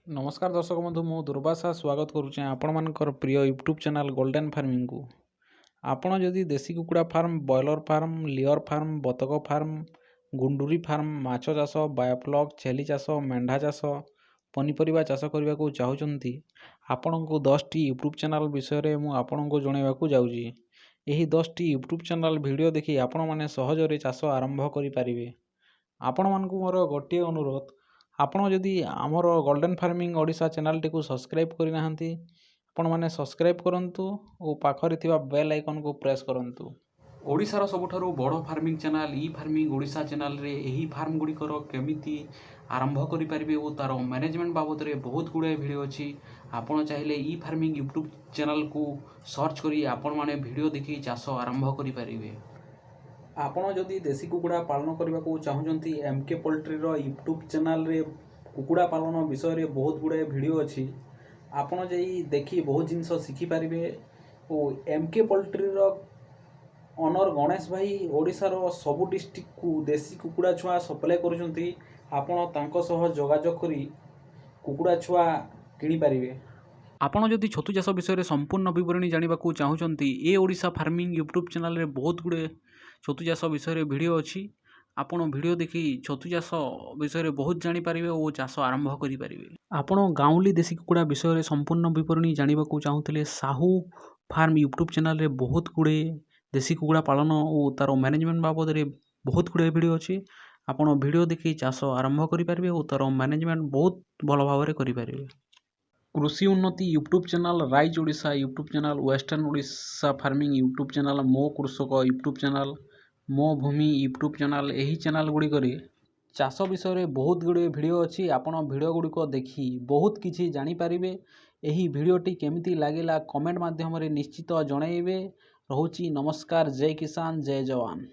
ନମସ୍କାର ଦର୍ଶକ ବନ୍ଧୁ, ମୁଁ ଦୁର୍ବାସା ସ୍ୱାଗତ କରୁଛେ ଆପଣମାନଙ୍କର ପ୍ରିୟ ୟୁଟ୍ୟୁବ୍ ଚ୍ୟାନେଲ୍ ଗୋଲ୍ଡେନ୍ ଫାର୍ମିଂକୁ। ଆପଣ ଯଦି ଦେଶୀ କୁକୁଡ଼ା farm, broiler farm, layer farm, ବତକ ଫାର୍ମ, ଗୁଣ୍ଡୁରି ଫାର୍ମ, ମାଛ ଚାଷ, ବାୟୋଫ୍ଲକ୍, ଛେଳି ଚାଷ, ମେଣ୍ଢା ଚାଷ, ପନିପରିବା ଚାଷ କରିବାକୁ ଚାହୁଁଛନ୍ତି, ଆପଣଙ୍କୁ 10ଟି ୟୁଟ୍ୟୁବ୍ ଚ୍ୟାନେଲ୍ ବିଷୟରେ ମୁଁ ଆପଣଙ୍କୁ ଜଣାଇବାକୁ ଯାଉଛି। ଏହି 10ଟି ୟୁଟ୍ୟୁବ୍ ଚ୍ୟାନେଲ୍ ଭିଡ଼ିଓ ଦେଖି ଆପଣମାନେ ସହଜରେ ଚାଷ ଆରମ୍ଭ କରିପାରିବେ। ଆପଣମାନଙ୍କୁ ମୋର ଗୋଟିଏ ଅନୁରୋଧ, ଆପଣ ଯଦି ଆମର ଗୋଲ୍ଡେନ୍ ଫାର୍ମିଂ ଓଡ଼ିଶା ଚ୍ୟାନେଲ୍ଟିକୁ ସବସ୍କ୍ରାଇବ୍ କରିନାହାନ୍ତି, ଆପଣମାନେ ସବସ୍କ୍ରାଇବ୍ କରନ୍ତୁ ଓ ପାଖରେ ଥିବା ବେଲ୍ ଆଇକନ୍କୁ ପ୍ରେସ୍ କରନ୍ତୁ। ଓଡ଼ିଶାର ସବୁଠାରୁ ବଡ଼ ଫାର୍ମିଂ ଚ୍ୟାନେଲ୍ ଇ ଫାର୍ମିଂ ଓଡ଼ିଶା ଚ୍ୟାନେଲ୍ରେ ଏହି ଫାର୍ମ ଗୁଡ଼ିକର କେମିତି ଆରମ୍ଭ କରିପାରିବେ ଓ ତା'ର ମ୍ୟାନେଜମେଣ୍ଟ ବାବଦରେ ବହୁତ ଗୁଡ଼ାଏ ଭିଡ଼ିଓ ଅଛି। ଆପଣ ଚାହିଁଲେ ଇ ଫାର୍ମିଂ ୟୁଟ୍ୟୁବ୍ ଚ୍ୟାନେଲ୍କୁ ସର୍ଚ୍ଚ କରି ଆପଣମାନେ ଭିଡ଼ିଓ ଦେଖି ଚାଷ ଆରମ୍ଭ କରିପାରିବେ। ଆପଣ ଯଦି ଦେଶୀ କୁକୁଡ଼ା ପାଳନ କରିବାକୁ ଚାହୁଁଛନ୍ତି, ଏମ୍ କେ ପୋଲ୍ଟ୍ରିର ୟୁଟ୍ୟୁବ୍ ଚ୍ୟାନେଲ୍ରେ କୁକୁଡ଼ା ପାଳନ ବିଷୟରେ ବହୁତ ଗୁଡ଼ାଏ ଭିଡ଼ିଓ ଅଛି। ଆପଣ ଯାଇ ଦେଖି ବହୁତ ଜିନିଷ ଶିଖିପାରିବେ। ଓ ଏମ୍ କେ ପୋଲ୍ଟ୍ରିର ଓନର୍ ଗଣେଶ ଭାଇ ଓଡ଼ିଶାର ସବୁ ଡିଷ୍ଟ୍ରିକ୍ଟକୁ ଦେଶୀ କୁକୁଡ଼ା ଛୁଆ ସପ୍ଲାଏ କରୁଛନ୍ତି। ଆପଣ ତାଙ୍କ ସହ ଯୋଗାଯୋଗ କରି କୁକୁଡ଼ା ଛୁଆ କିଣିପାରିବେ। ଆପଣ ଯଦି ଛତୁ ଚାଷ ବିଷୟରେ ସମ୍ପୂର୍ଣ୍ଣ ବିବରଣୀ ଜାଣିବାକୁ ଚାହୁଁଛନ୍ତି, ଏ ଓଡ଼ିଶା ଫାର୍ମିଂ ୟୁଟ୍ୟୁବ୍ ଚ୍ୟାନେଲ୍ରେ ବହୁତ ଗୁଡ଼ିଏ ଛତୁ ଚାଷ ବିଷୟରେ ଭିଡ଼ିଓ ଅଛି। ଆପଣ ଭିଡ଼ିଓ ଦେଖି ଛତୁ ଚାଷ ବିଷୟରେ ବହୁତ ଜାଣିପାରିବେ ଓ ଚାଷ ଆରମ୍ଭ କରିପାରିବେ। ଆପଣ ଗାଉଁଲି ଦେଶୀ କୁକୁଡ଼ା ବିଷୟରେ ସମ୍ପୂର୍ଣ୍ଣ ବିବରଣୀ ଜାଣିବାକୁ ଚାହୁଁଥିଲେ, ସାହୁ ଫାର୍ମ ୟୁଟ୍ୟୁବ୍ ଚ୍ୟାନେଲ୍ରେ ବହୁତ ଗୁଡ଼ିଏ ଦେଶୀ କୁକୁଡ଼ା ପାଳନ ଓ ତା'ର ମ୍ୟାନେଜମେଣ୍ଟ ବାବଦରେ ବହୁତ ଗୁଡ଼ିଏ ଭିଡ଼ିଓ ଅଛି। ଆପଣ ଭିଡ଼ିଓ ଦେଖି ଚାଷ ଆରମ୍ଭ କରିପାରିବେ ଓ ତା'ର ମ୍ୟାନେଜମେଣ୍ଟ ବହୁତ ଭଲ ଭାବରେ କରିପାରିବେ। Krushi Unnati YouTube channel, rise Odisha YouTube channel, western Odisha farming YouTube channel, ମୋ କୃଷକ ୟୁଟ୍ୟୁବ୍ ଚ୍ୟାନେଲ୍, ମୋ ଭୂମି ୟୁଟ୍ୟୁବ୍ ଚ୍ୟାନେଲ୍, ଏହି ଚ୍ୟାନେଲ୍ ଗୁଡ଼ିକରେ ଚାଷ ବିଷୟରେ ବହୁତ ଗୁଡ଼ିଏ ଭିଡ଼ିଓ ଅଛି। ଆପଣ ଭିଡ଼ିଓ ଗୁଡ଼ିକ ଦେଖି ବହୁତ କିଛି ଜାଣିପାରିବେ। ଏହି ଭିଡ଼ିଓଟି କେମିତି ଲାଗିଲା, କମେଣ୍ଟ ମାଧ୍ୟମରେ ନିଶ୍ଚିତ ଜଣାଇବେ। ରହୁଛି, ନମସ୍କାର। ଜୟ କିଷାନ, ଜୟ ଯବାନ।